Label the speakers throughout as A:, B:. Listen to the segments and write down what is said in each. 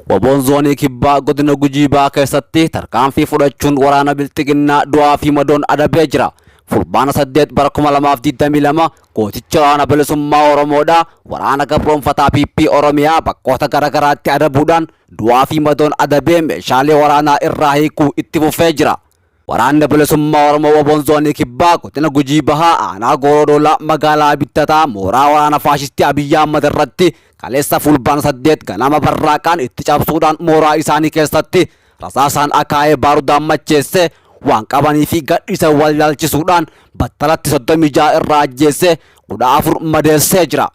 A: Waboon Zoonii Kibbaa Godina Gujii Bahaa keessatti tarkaanfii fudhachuun waraana Bilxiginnaa du'aa fi madoon adabee jira. Fulbaana 8 bara 2022 gooticha waraana bilisummaa Oromoodha waraana gabroonfataa PP Oromiyaa bakkoota garaagaraatti adabuudhaan du'aa fi madoon adabee meeshaalee waraanaa irraa hiikuu itti fufee jira. Waraanni Bilisummaa Oromoo Waboon Zoonii Kibbaa Godina Gujii Bahaa Aanaa Gooroo Doolaa Magaalaa Bittataa mooraa waraana faashistii Abiyyi Ahmad irratti kaleessa Fulbaana 8 ganama barraaqaan itti cabsuudhaan mooraa isaanii keessatti rasaasaan akaa'ee baarudaan macheesse waan qabanii fi gadhiisan wallaalchisuudhaan battalatti 36 irraa ajjeessee 14 madeessee jira.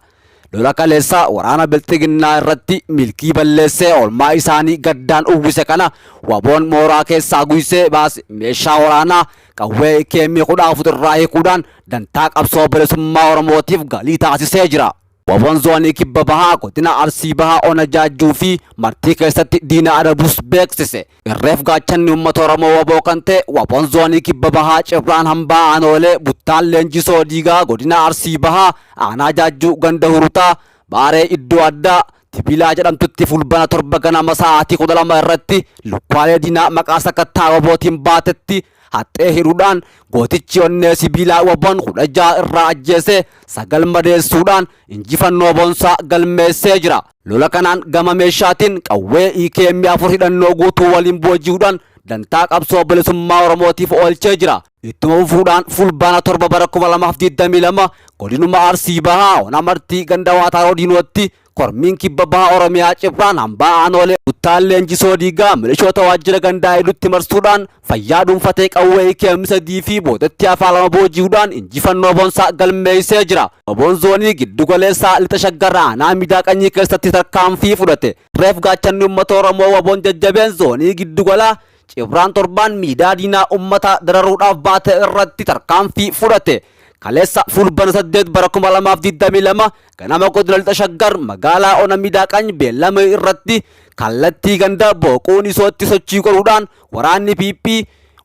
A: Lola kaleessa waraana Bilxiginnaa irratti milkii balleessee oolmaa isaanii gaddaan uwwise kana waboon mooraa keessaa guysee baase meeshaa waraanaa qawwee AKM 14 irraa hiikuudhaan dantaa qabsoo bilisummaa Oromootiif galii taasisee jira. Waboon zoonii kibba bahaa godina Arsii bahaa ona Jaajjuu fi Martii keessatti diina adabus beeksise. Irreef gaachanni uummata Oromoo waboo kan ta'e waboon zoonii kibba bahaa Cibraan Hambaa Aanoolee Buttaan Leenjisoo Diigaa godina Arsii Bahaa aanaa Jaajjuu ganda Hurutaa Baaree iddoo addaa Tibilaa jedhamtutti Fulbana 7 ganama sa'aatii 12 irratti lukkaalee diinaa maqaa sakattaa wabootiin baatetti haxxee hidhuudhaan gootichi onnee sibiilaa waboon 16 irraa ajjeesee 9 madeessuudhaan injifannoo boonsaa galmeessee jira. Lola kanaan gama meeshaatiin qawwee EKM 4 hidhannoo guutuu waliin booji'uudhaan dantaa qabsoo bilisummaa Oromootiif oolchee jira. Ittuma fufuudhaan Fulbaana 7 bara 2022 godinuma Arsii Bahaa Ona Martii ganda Waataaroo Diinootti Kormiin Kibba Baha Oromiyaa Cibraan Hambaa Aanoolee Buttaan Leenjisoo Diigaa milishoota waajjira gandaa Ilutti marsuudhaan fayyaa dhuunfatee qawwee AKM 3 fi boodatti hafaa 2 booji'uudhaan injifannoo boonsaa galmeessee jira. Waboon zoonii giddu galeessaa lixa Shaggar aanaa Midaa Qanyii keessatti tarkaanfii fudhate. Reef gaachanni uummata Oromoo waboon jajjabeen zoonii giddu galaa Cibraan torbaan miidaa diinaa uummata dararuudhaaf baate irratti tarkaanfii fudhate. Kaleessa Fulbana 8 bara 2022 ganama godina lixa Shaggar magaalaa Ona Midaa Qany beellama irratti kallattii ganda Booquun Isootti sochii godhuudhaan waraanni PP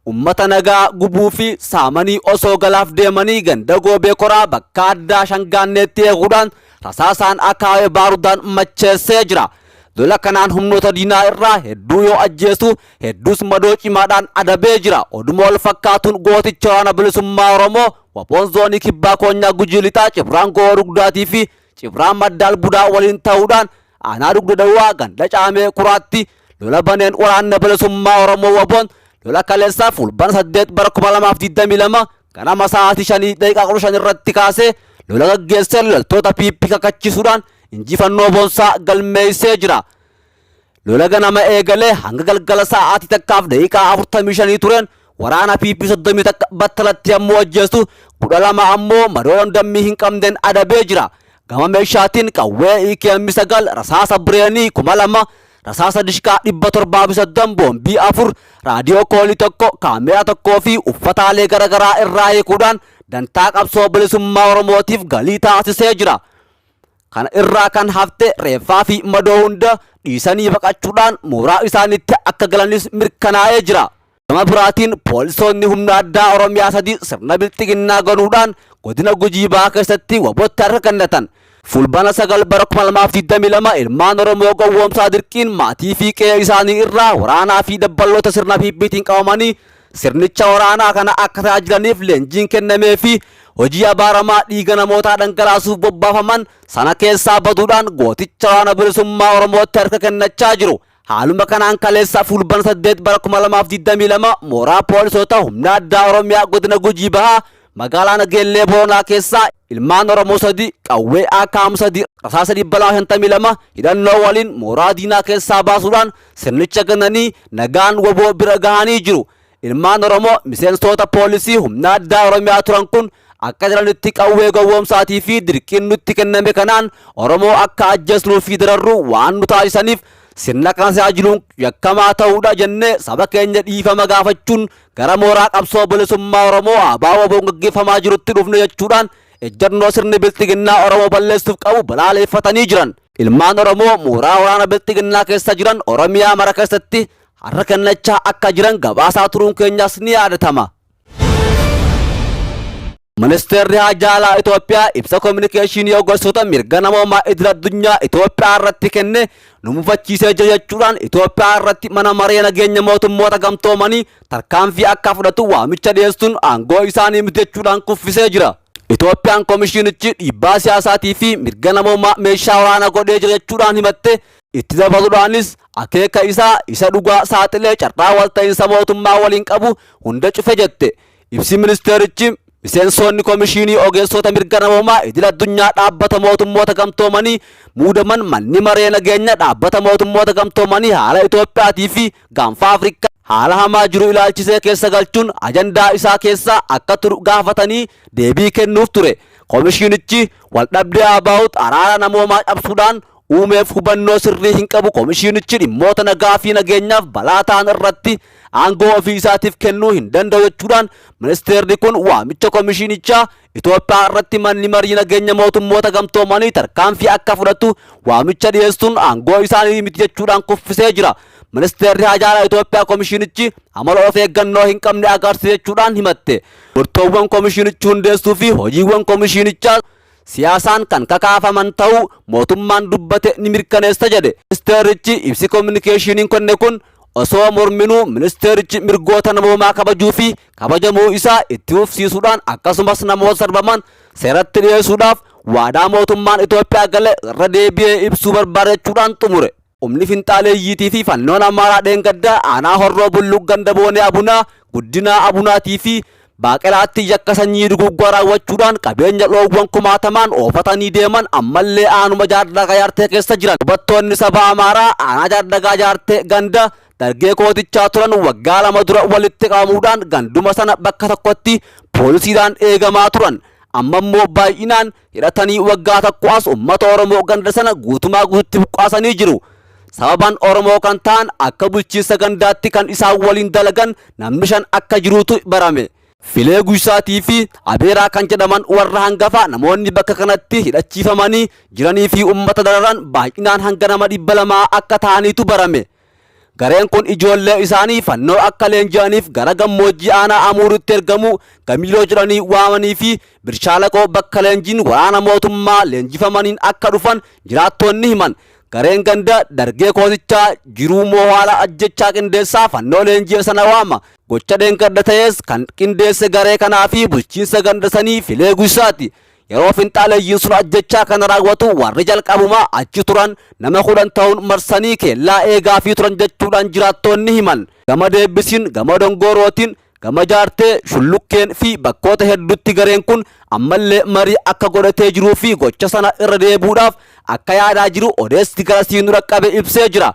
A: ummata nagaa gubuu fi saamanii osoo galaaf deemanii ganda Goobee Koraa bakka addaa Shangaanneetti eeguudhaan rasaasaan akaawee baarudaan macheessee jira. Lola kanaan humnoota diinaa irraa hedduu yoo ajjeesu hedduus madoo cimaadhaan adabee jira. Oduma wal fakkaatuun gooticha waraana bilisummaa Oromoo waboon zoonii kibbaa koonyaa Gujii Lixaa Cibraan Gooroo Dugdaatii fi Cibraan Maddaal Budaa waliin ta'uudhaan aanaa Dugda Dawwaa ganda Caamee Kuraatti lola baneen waraanna bilisummaa Oromoo waboon lola kaleessaa Fulbaana 8 bara 2022 ganama sa'aatii 5:15 irratti kaasee lola gaggeessee loltoota PP kakachisuudhaan injifannoo boonsaa galmeessee jira. Lola ganama eegalee hanga galgala sa'aatii 1:45 tureen waraana PP 31 battalatti yommuu ajjeesu 12 ammoo madoo dandammii hin qabneen adabee jira. Gama meeshaatiin qawwee AKM 9 rasaasa bireenii 2000 rasaasa dishqaa 730 boombii 4 raadiyoo koolii 1 kaameeraa 1 fi uffataalee garaagaraa irraa hiikuudhaan dantaa qabsoo bilisummaa Oromootiif galii taasisee jira. Kana irraa kan hafte reeffaa fi madoo hunda dhiisanii baqachuudhaan mooraa isaaniitti akka galanis mirkanaa'ee jira. Gama biraatiin poolisoonni humna addaa Oromiyaa sadii sirna bilxiginnaa ganuudhaan godina Gujii Bahaa keessatti wabotti harka kennatan. Fulbaana 9 bara 2022 ilmaan Oromoo gowwoomsaa dirqiin maatii fi qe'ee isaanii irraa waraanaa fi dabballoota sirna PPtiin qabamanii sirnicha waraanaa kana akka tajaajilaniif leenjiin kennamee fi hojii abaaramaa dhiiga namootaa dhangalaasuuf bobbaafaman sana keessaa baduudhaan gooticha waraana bilisummaa Oromootti harka kennachaa jiru. Haaluma kanaan kaleessa Fulbana 8 bara 2022 mooraa poolisoota humna addaa Oromiyaa godina Gujii Bahaa magaalaa Nageellee Booranaa keessaa ilmaan Oromoo 3 qawwee AKM 3 rasaasa 252 hidhannoo waliin mooraa diinaa keessaa baasuudhaan sirnicha gananii nagaan waboo bira gahanii jiru. Ilmaan Oromoo miseensoota poolisii humna addaa Oromiyaa turan kun akka jedhanitti qawwee gowwoomsaatii fi dirqiin nutti kenname kanaan Oromoo akka ajjeesnuu fi dararru waan nu taasisaniif sirna kana tajaajiluun yakkamaa ta'uudha jennee saba keenya dhiifama gaafachuun gara mooraa qabsoo bilisummaa Oromoo ABO WBOn gaggeeffamaa jirutti dhufne jechuudhaan ejjennoo sirni bilxiginnaa Oromoo balleessuuf qabu balaaleeffatanii jiran. Ilmaan Oromoo mooraa waraana bilxiginnaa keessa jiran Oromiyaa mara keessatti harka kennachaa akka jiran gabaasaa turuun keenyas ni yaadatama. Ministeerri Haajaa Alaa Itoophiyaa ibsa kominikeeshinii ogeessota mirga namoomaa idil addunyaa Itoophiyaa irratti kenne nu mufachiisee jira jechuudhaan Itoophiyaa irratti mana maree nageenya mootummoota gamtoomanii tarkaanfii akka fudhatu waamicha dhiyeessuun aangoo isaanii miti jechuudhaan kuffisee jira. Itoophiyaan komishinichi dhiibbaa siyaasaatii fi mirga namoomaa meeshaa waraanaa godhee jira jechuudhaan himatte. Itti dabaluudhaanis akeeka isaa isa dhugaa saaxilee carraa walta'iinsa mootummaa waliin qabu hunda cufe jette. Ibsi ministeerichi miseensonni komishinii ogeessota mirga namoomaa idil addunyaa dhaabbata mootummoota gamtoomanii muudaman manni maree nageenya dhaabbata mootummoota gamtoomanii haala Itoophiyaatii fi gaanfa Afrikaa haala hamaa jiru ilaalchisee keessa galchuun ajandaa isaa keessa akka turu gaafatanii deebii kennuuf ture. Komishinichi waldhabdee ABUT araara namoomaa cabsuudhaan uumeef hubannoo sirrii hin qabu. Komishinichi dhimmoota nagaa fi nageenyaaf balaa ta'an irratti aangoo ofii isaatiif kennuu hin danda'u jechuudhaan ministeerri kun waamicha komishinichaa Itoophiyaa irratti manni marii nageenya mootummoota gamtoomanii tarkaanfii akka fudhatu waamicha dhiyeessuun aangoo isaanii miti jechuudhaan kuffisee jira. Ministeerri Haajaa Alaa Itoophiyaa komishinichi amala of eeggannoo hin qabne agarsiise jechuudhaan himatte. Murtoowwan komishinichi hundeessuu fi hojiiwwan komishinichaa siyaasaan kan kakaafaman ta'uu mootummaan dubbate ni mirkaneessa jedhe. Ministeerichi ibsi kominikeeshiniin kenne kun osoo morminuu ministeerichi mirgoota namoomaa kabajuu fi kabajamuu isaa itti fufsiisuudhaan akkasumas namoota sarbaman seeratti dhiyeessuudhaaf waadaa mootummaan Itoophiyaa gale irra deebi'ee ibsuu barbaada jechuudhaan xumure. Humni finxaaleeyyiitii fi fannoon Amaaraa dheengaddaa aanaa Horroo Bulluq ganda Boonee Abunaa, Guddinaa Abunaatii fi Baaqelaatti yakka sanyii duguuggaa raawwachuudhaan qabeenya loowwan kumaatamaan oofatanii deeman ammallee aanuma Jaardagaa Jaartee keessa jiran. Qubattoonni saba Amaaraa aanaa Jaardagaa Jaartee ganda Dargee Kootichaa turan waggaa 2 dura walitti qabamuudhaan ganduma sana bakka tokkotti poolisiidhaan eegamaa turan. Amma immoo baay'inaan hidhatanii waggaa tokko as uummata Oromoo ganda sana guutumaa guututti buqqaasanii jiru. Sababaan Oromoo kan ta'an akka bulchiinsa gandaatti kan isaan waliin dalagan namni 5 akka jiruutu barame. Filee Guysaatii fi Abeeraa kan jedhaman warra hangafa namoonni bakka kanatti hidhachiifamanii jiranii fi uummata dararan baay'inaan hanga nama 200 akka ta'aniitu barame. Gareen kun ijoollee isaanii fannoo akka leenji'aniif gara gammoojjii aanaa Amuurutti ergamu Gamiiloo jedhanii waamanii fi Birshaalaqoo bakka leenjiin waraana mootummaa leenjifamaniin akka dhufan jiraattonni himan. Gareen ganda Dargee Kootichaa jiruu moohaala ajjechaa qindeessaa fannoo leenji'e sana waama. Gocha dheengadda ta'es kan qindeesse garee kanaa fi bulchiinsa ganda sanii Filee Guysaati. Yeroo finxaaleyyiin sun ajjechaa kana raawwatu warri jalqabuma achi turan nama 10 ta'uun marsanii keellaa eegaafii turan jechuudhaan jiraattoonni himan. Gama Deebbisiin, gama Dongoorootiin, gama Jaartee, Shullukkeen fi bakkoota hedduutti gareen kun ammallee marii akka godhatee jiruu fi gocha sana irra deebi'uudhaaf akka yaadaa jiru odeessi garasii nu dhaqqabe ibsee jira.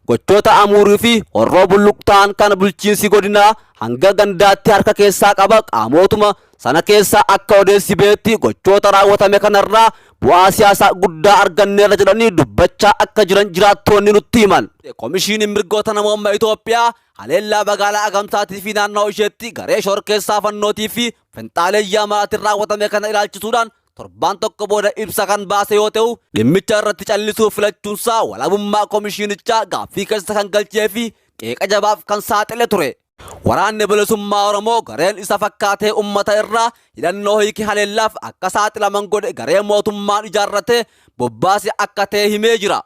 A: Gochoota Amuuruu fi Horroo Bulluq ta'an kana bulchiinsi godinaa hanga gandaatti harka keessaa qaba qaamootuma sana keessaa akka odeessi ba'etti gochoota raawwatame kanarraa bu'aa siyaasaa guddaa arganneerra jedhanii dubbachaa akka jiran jiraattoonni nutti himan. Komishiiniin Mirgoota Namoomma Itoophiyaa haleellaa magaalaa Agamsaatii fi naannoo isheetti garee shororkeessaa Fannootii fi finxaaleeyyii Amaaraatiin raawwatame kana ilaalchisuudhaan torbaan tokko booda ibsa kan baase yoo ta'u, dhimmicha irratti callisuu filachuunsaa walabummaa komishiinichaa gaaffii keessa kan galchee fi qeeqa jabaaf kan saaxile ture. Waraanni Bilisummaa Oromoo gareen isa fakkaatee ummata irraa hidhannoo hiike haleellaaf akka saaxilaman godhe garee mootummaan ijaarratee bobbaase akka ta'e himee jira.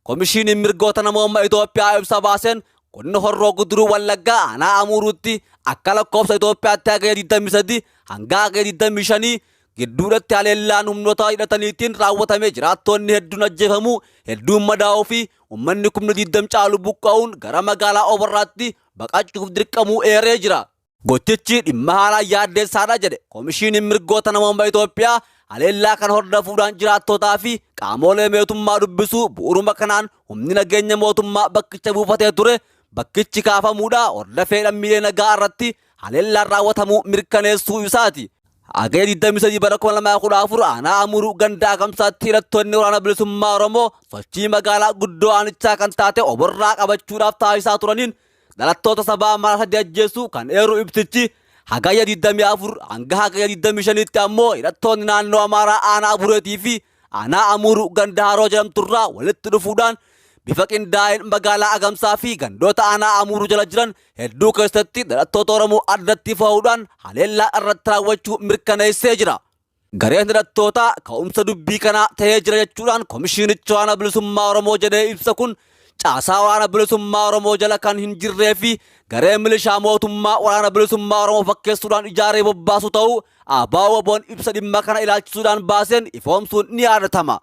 A: Komishiiniin Mirgoota Namoomma Itoophiyaa ibsa baaseen godina Horroo Guduruu Wallaggaa aanaa Amuuruutti akka lakkoofsa Itoophiyaatti hagayya 23 hanga hagayya 25 gidduudhatti haleellaan humnoota hidhataniitiin raawwatame jiraattoonni hedduun ajjeefamuu, hedduun madaa'uu fi uummanni kumni 20 caalu buqqa'uun gara magaalaa Oborraatti baqachuuf dirqamuu eeree jira. Gochichi dhimma haalaan yaaddeessaadha jedhe Komishiiniin Mirgoota Namooma Itoophiyaa haleellaa kana hordofuudhaan jiraattootaa fi qaamolee mootummaa dubbisuu bu'uuruma kanaan humni nageenya mootummaa bakkicha buufatee ture bakkichi kaafamuudha hordofee lammiilee nagaa irratti haleellaan raawwatamuu mirkaneessuu isaati. Hagayya 23 bara 2014 aanaa Amuruu ganda Agamsaatti hidhattoonni waraana bilisummaa Oromoo sochii magaalaa guddoo aanichaa kan taate Oborraa qabachuudhaaf taasisaa turaniin dhalattoota sabaa Amaaraa 3 ajjeessuu kan eeru ibsichi Hagayya 24 hanga Hagayya 25tti ammoo hidhattoonni naannoo Amaaraa aanaa Abureetii fi aanaa Amuruu ganda Haroo jedhamturraa walitti dhufuudhaan bifa qindaa'een magaalaa Agamsaa fi gandoota aanaa Amuuruu jala jiran hedduu keessatti dhalattoota Oromoo addatti fo'uudhaan haleellaa irratti raawwachuu mirkaneessee jira. Gareen hidhattootaa ka'umsa dubbii kanaa ta'ee jira jechuudhaan Komishiinichi Waraana Bilisummaa Oromoo jedhee ibsa kun caasaa Waraana Bilisummaa Oromoo jala kan hin jirree fi garee milishaa mootummaa Waraana Bilisummaa Oromoo fakkeessuudhaan ijaaree bobbaasu ta'uu ABO-WBOn ibsa dhimma kana ilaalchisuudhaan baaseen ifoomsuun ni yaadatama.